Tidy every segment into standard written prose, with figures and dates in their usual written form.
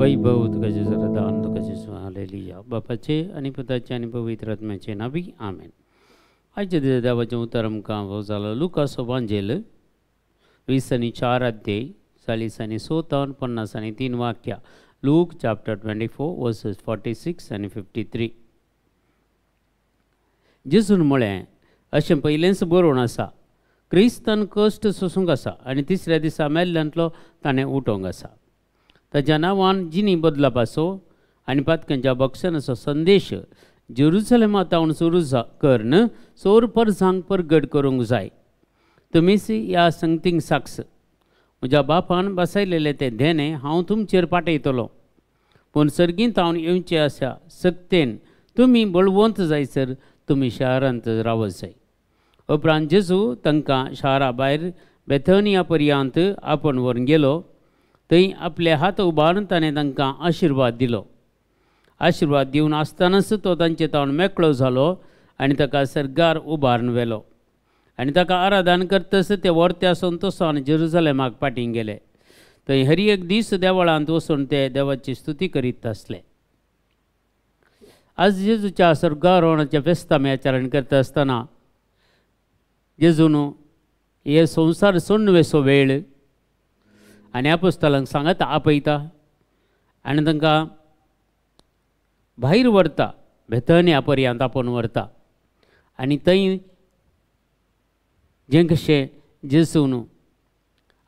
वैभव तुका जेजू, दान तुका जेजू. हालेलुया. बापाचे आनी पुताचे आनी पवित्र आत्म्याचे नांवी आमेन. आयच्या दिसा देवाचें उतर आमकां फावो जालो लुकास वांजेल 20 आनी 4 अध्याय, 40 आनी 6 50 आनी 3 वाक्या. Luke chapter 24 verses 46 आनी 53. जेजून म्हळें, अशें पयलेंच बरोवन आसा, क्रिस्तान कश्ट सोसूंक आसा आनी तिसऱ्या दिसा मेल्ल्यांतलो ताणें उठोवंक आसा. ताच्या नांवान जिनी बदलापाचो आनी पातकांच्या बक्षणाचो संदेश जेरुसलेमा तावन सुरू करून सोर परसांक परगट करूंक जाय. तुमीच ह्या संगतींक साक्ष. म्हज्या बापान बसयलेलें तें देणें हांव तुमचेर पाठयतलो, पूण सर्गींत हांव येवचें आसा सक्तेन तुमी बळवंत जायसर तुमी शारांत रावत जाय. उपरांत जेजू तांकां शारा भायर बेथनिया पर्यंत आपोवन व्हरून गेलो. थंय आपले हात उबारून ताणें तांकां आशिर्वाद दिलो. आशिर्वाद दिवन आसतनाच तो तांचे तावन मेकळो जालो आनी ताका सर्गार उबारून व्हेलो. आनी ताका आराधन करतस ते वर्त्या संतोसान जेरुजलेमाक फाटीं गेले. थंय हर एक दीस देवळांत वचून ते देवाची स्तुती करीत आसले. आज जेजूच्या स्वर्गारोहणाच्या फेस्त आमी आचरण करता आसतना जेजून हे संवसार सोडून वेसो वेळ आनी आपोस्तलांक सांगता, आपयता आनी तांकां भायर व्हरता, बेथनिया पर्यंत आपोवन व्हरता. आनी थंय जें कशें जेजून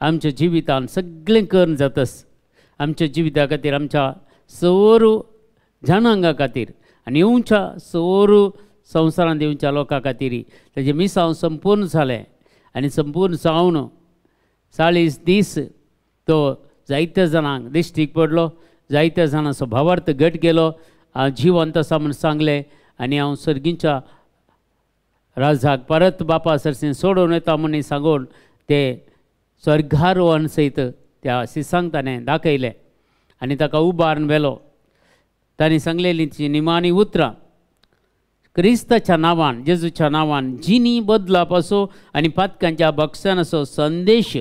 आमच्या जिवितान सगळें करून जातस, आमच्या जिविता खातीर, आमच्या सवर जनांगा खातीर आनी येवच्या सवर संवसारांत येवच्या लोकां खातीर ताजें मिसांव संपूर्ण जालें. आनी संपूर्ण जावन 40 दीस तो जायत्या जाणांक दिश्टीक पडलो, जायत्या जाणांचो भावार्थ घट गेलो, हांव जिवंत आसा म्हूण सांगलें आनी हांव सर्गींच्या राजाक परत बापा सरसीन सोडून येता म्हूण सांगून ते स्वर्गारोहण सयत त्या सिसांक ताणें दाखयलें आनी ताका उबारून व्हेलो. ताणें सांगलेली ती निमाणी उतरां, क्रिस्ताच्या नांवान, जेजूच्या नांवान जिनी बदलापाचो आनी पातकांच्या बक्षानाचो संदेश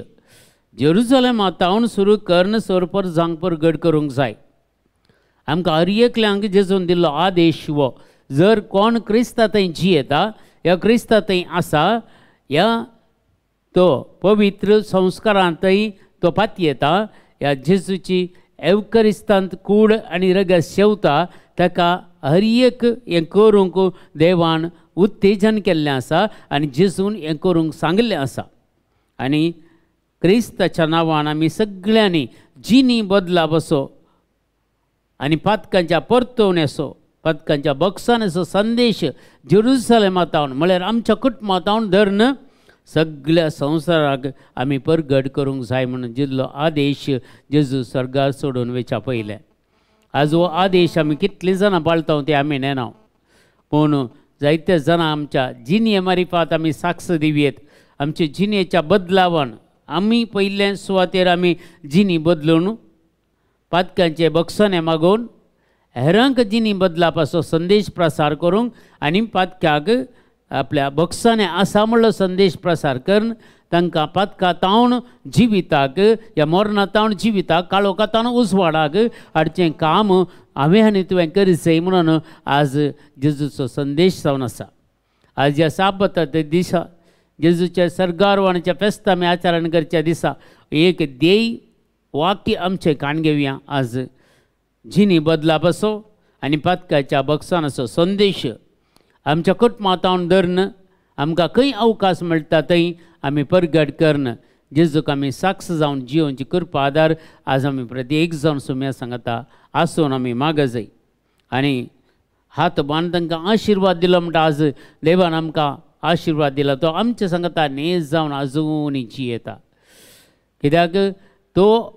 जेरुजलेमा तावन सुरू करून सोरपर जांगपर गड करूंक जाय. आमकां हर एकल्यांक जेजून दिल्लो आदेश हो, जर कोण क्रिस्ता थंय जियेता या क्रिस्ता थंय आसा या तो पवित्र संस्कारांतय तो पातयेता ह्या जेजूची एवकरिस्तांत कूड आनी रगत शेवता, ताका हर एक हें करूंक देवान उत्तेजन केल्लें आसा आनी जेजून हें करूंक सांगिल्लें आसा. आनी क्रिस्ताच्या नांवान आमी सगळ्यांनी जिनी बदला बसो आनी पातकांच्या परतवण्याचो, पातकांच्या बक्षाण्याचो संदेश जेरुसलेमा तावन म्हळ्यार आमच्या कुटुंबा तावन धरून सगळ्या संवसाराक आमी परगट करूंक जाय म्हणून दिल्लो आदेश जेजू स्वर्गार सोडून वयच्या पयलें. आज हो आदेश आमी कितलीं जाणां पाळटा ते आमी नेना, पूण जायते जाणां आमच्या जिणये मारिफात आमी साक्ष दिवयेत. आमच्या जिणेच्या बदलावान आमी पयले सुवातेर आमी जिणी बदलून पातकांचे बक्षाणे मागोवन हेरांक जिणी बदलापाचो संदेश प्रसार करूंक आनी पातक्याक आपल्या बक्षाणे आसा म्हणलो संदेश प्रसार करून तांकां पातका तावन जिविताक या मरणा तावन जिविताक, काळोखा तावन उजवाडाक हाडचें काम हांवें आनी तुवें करीत जाय म्हणून आज जेजूचो संदेश जावन आसा. आज ह्या साबता दिसा जेजूच्या सर्गारवाणाच्या फेस्त आमी आचरण करच्या दिसा एक ध्येय वाक्य आमचें काण घेवया. आज जिनी बदलापाचो आनी पातकाच्या बक्षानाचो संदेश आमच्या कुटुंबा तावन धरून आमकां खंय अवकाश मेळटा थंय आमी परगट करून जेजूक आमी साक्ष जावन जियोवची कृपा आदार आज आमी प्रत्येक जावन सुम्या सांगता आसून आमी माग जाय. आनी हात बांद तांकां आशिर्वाद दिलो म्हणटा आज देवान आमकां आशिर्वाद दिला तो आमच्या सांगता नेज जावन आजूनय जियेता, कित्याक तो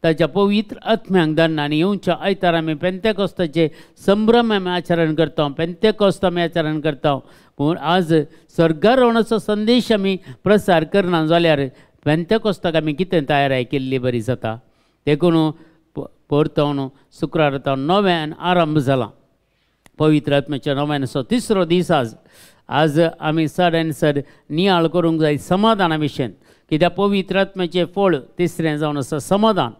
ताच्या पवित्र आत्म्यांक धाडना. आनी येवच्या आयतार आमी पेंतेकोस्ताचे संभ्रम आमी आचरण करता, पेंतेकोस्त आमी आचरण करता, पूण आज स्वर्गारोहणाचो संदेश आमी प्रसार करना जाल्यार पेंतेकोस्ताक आमी कितें तयारी केल्ली बरी जाता. देखून परतून शुक्रार नव्यान आरंभ जाला पवित्र आत्म्याच्या नव्यानचो तिसरो दीस. आज आज आमी सड आनी सड नियाळ करूंक जाय समाधाना विशयन, कित्याक पवित्र आत्म्याचें फळ तिसरें जावन आसा समाधान.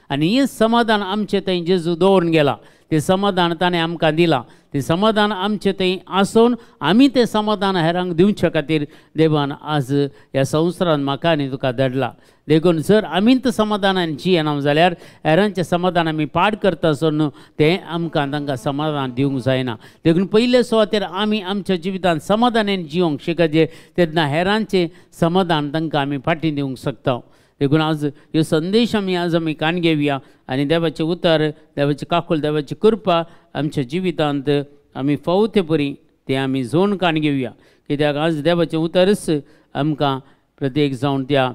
आनी हें समाधान आमचें थंय जेजू दवरून गेला, तें समाधान ताणें आमकां दिलां, तें समाधान आमचें थंय आसून आमी तें समाधान हेरांक दिवचे खातीर देवान आज ह्या संवसारान म्हाका आनी तुका धाडला. देखून जर आमी तें समाधानान जियेना जाल्यार हेरांचें समाधान आमी पाड करता आसून तें आमकां तांकां समाधान दिवंक जायना. देखून पयले सुवातेर आमी आमच्या जिवितान समाधानान जिवंक शिकचे, तेन्ना हेरांचें समाधान तांकां आमी फाटीं दिवंक शकता. देखून आज ह्यो संदेश आमी आज आमी कान घेवया आनी देवाचें उतर, देवाची काकूल, देवाची कृपा आमच्या जिवितांत आमी फावो ते परी तें आमी जोन कान घेवया. कित्याक आज देवाचें उतरच आमकां प्रत्येक जावन त्या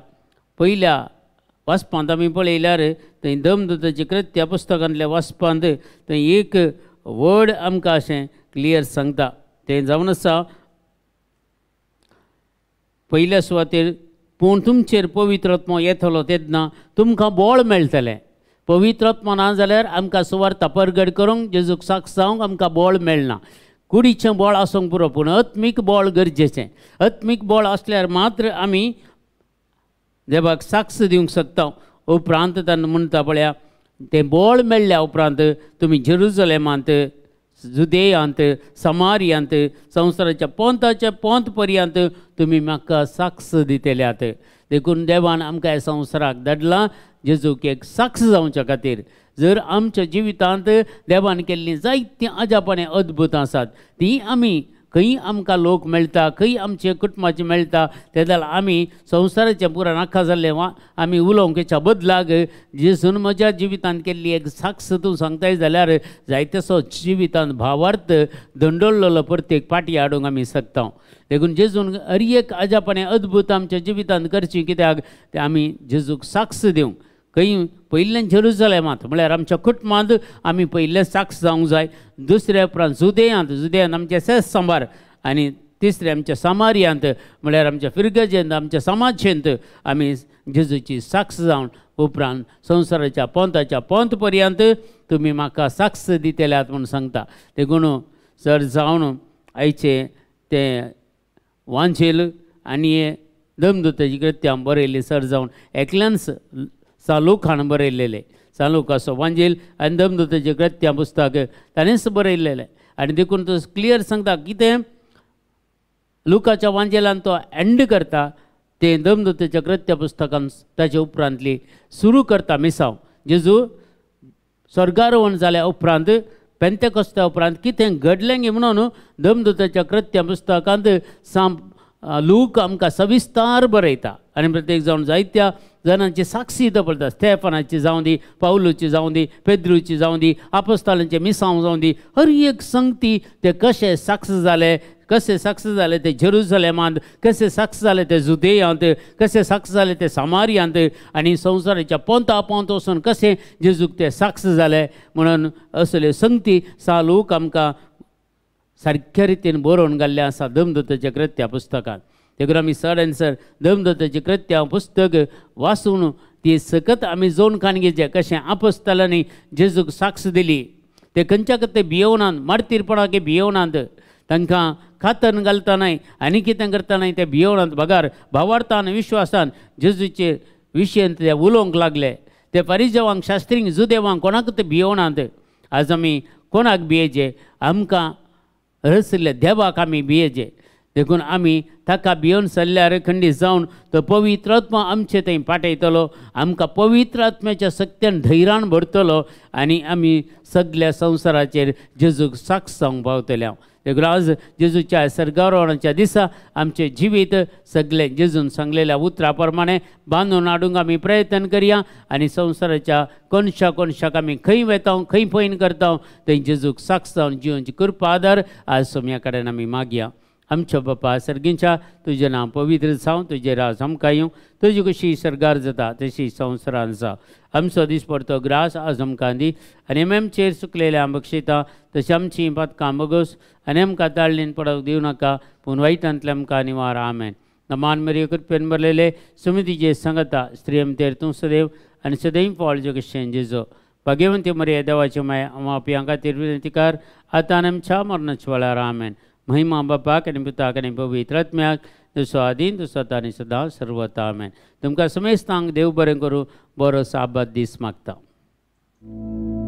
पयल्या वाचपांत आमी पळयल्यार थंय दमदूताची कृत्या पुस्तकांतल्या वाचपांत थंय एक वर्ड आमकां अशें क्लियर सांगता, तें जावन आसा पयल्या सुवातेर पूण तुमचेर पवित्र आत्मो येतलो तेन्ना तुमकां बळ मेळटलें. पवित्र आत्मो ना जाल्यार आमकां सुवार्ता परगट करूंक, जेजूक साक्ष जावंक आमकां बळ मेळना. कुडीचें बळ आसूंक पुरो, पूण आत्मीक बळ गरजेचें. आत्मीक बळ आसल्यार मात्र आमी देवाक साक्ष दिवंक शकता. उपरांत तांकां म्हणटा पळया, तें बळ मेळ्ळ्या उपरांत तुमी जेरुजलेमांत, जुदेयांत, समारियांत, संवसाराच्या पोंताच्या पोंत पर्यंत तुमी म्हाका साक्ष दितल्यात. देखून देवान आमकां ह्या संवसाराक धाडला जेजूक एक साक्ष जावच्या खातीर. जर आमच्या जिवितांत देवान केल्लीं जायतीं अजापां अद्भुतां आसात, तीं आमी खंय आमकां लोक मेळटा, खंय आमचे कुटुंबाचे मेळटा, ते जाल्यार आमी संवसाराचें पुरा नाका जाल्लें वा आमी उलोवंक हेच्या बदलाक जेजून म्हज्या जिवितांत केल्ली एक साक्ष तूं सांगताय जाल्यार जायतेसो जिवितांत भावार्थ दंडोल्लो प्रत्येक पाटी हाडूंक आमी शकता. देखून जेजून हर एक अजापाने अद्भुत आमच्या जिवितांत करची, कित्याक ते आमी जेजूक साक्ष दिवंक. खंय पयलें जेरुजलेमांत म्हळ्यार आमच्या कुटुंबांत आमी पयलें साक्ष जावंक जाय, दुसऱ्या उपरांत जुदेयांत, जुदेयांत आमचें सेस सांबार, आनी तिसरें आमच्या समारियांत म्हळ्यार आमच्या फिरगजेंत, आमच्या समाजेंत आमी जेजूची साक्ष जावन उपरांत संवसाराच्या पोंताच्या पोंत पर्यंत तुमी म्हाका साक्ष दितल्यात म्हूण सांगता. देखून सर जावन आयचें तें वांजेल आनी दमदूताची कृत्यां बरयल्ली सर जावन एकल्यानच सालूखान बरयलेलें, सालूकाचो वांजेल आनी दमदूताचें कृत्यां पुस्तक ताणेंच बरयलेलें. आनी देखून तो क्लियर सांगता कितें लुकाच्या वांजेलान तो एंड करता, तें दमदूताच्या कृत्या पुस्तकान ताचे उपरांतली सुरू करता मिसांव. जेजू स्वर्गारोहण जाल्या उपरांत पेंतेकोस्ता उपरांत कितें घडलें गे म्हणून दमदूताच्या कृत्या पुस्तकांत साम लूक आमकां सविस्तार बरयता. आनी प्रत्येक जावन जायत्या जाणांची साक्षी पळयता, स्टेफनाची जावं दी, पावलूची जावं दी, पेद्रूची जावं दी, आपोस्तालांचे मिसांव जावं दी, हर एक संगती ते कशे साक्ष जाले, कशे साक्ष जाले ते जेरुजलेमांत, कशे साक्ष जाले ते जुदेयांत, कशे साक्ष जाले ते समारियांत, आनी संवसाराच्या पोंता पोंत वचून कशे जेजूक ते साक्ष जाले म्हणून असल्यो संगती सालूक आमकां सारक्या रितीन बरोवन घाल्लें आसा दमदूताच्या कृत्या पुस्तकांत. देखून आमी सर आनी सर दमदूताचें कृत्या पुस्तक वाचून ती सकत आमी जोन खान घेवचें, कशें आपोस्तालांनी जेजूक साक्ष दिली, ते खंयच्या ते भियोवनात, मार्तीरपणाक भियोवनात, तांकां खातन घालता न्हय आनी कितें करता न्हय, ते भियोवनात बगार भावार्थान विश्वासान जेजूचे विशयन ते उलोवंक लागले. ते परिजवांक, शास्त्रींक, जुदेवांक कोणाक ते भियोवनात. आज आमी कोणाक भियेचे? आमकां रसिल्ल्या देवाक आमी भियेचे. देखून आमी ताका भियोवन सरल्यार खंडीत जावन तो पवित्र आत्मा आमचे थंय पाठयतलो, आमकां पवित्र आत्म्याच्या सक्त्यान धैर्यान भरतलो आनी आमी सगल्या संवसाराचेर जेजूक साक्ष जावंक पावतले. देखून आज जेजूच्या सर्गारोहणाच्या दिसा आमचें जिवीत सगळें जेजून सांगलेल्या उतरा प्रमाणे बांदून हाडूंक आमी प्रयत्न करया आनी संवसाराच्या कोनशा कोनशाक आमी खंय वेता, खंय पयन करता थंय जेजूक साक्ष जावन जिवनची कृपा आदार आज सोम्या कडेन आमी मागया. आमच्या बापा सर्गींच्या, तुजें नांव पवित्र जावं, तुजें राज आमकां येवं, तुजी कशी सर्गार जाता तशी संवसारान जावं. आमचो दिसपडतो ग्रास आज आमकां दी आनी आमचेर सुकलेल्या बक्षिता तशें आमचीं पातकां बगोस आनी आमकां ताळणीन पडोवंक दिवं नाका, पूण वायटांतले आमकां निवार. आमेन. नमान मरिये, कृपेन भरलेले सुमितीचे सांगता, स्त्रियमतेर तूं सदैव आनी सदैव फळ जगशें जेजो. भाग्यवंती मरिये, देवाचे माय, आमच्या खातीर विनंती कर, आतां आनी आमच्या मरणाच्या वेळार. आमेन. महिमा बापाक आनी पुताक आनी पवित्र आत्म्याक, जसो आदीन तसो आतां आनी सदां सर्वता. आमेन. तुमकां समेस्तांक देव बरें करूं, बरो साबाद दीस मागता. आमेन.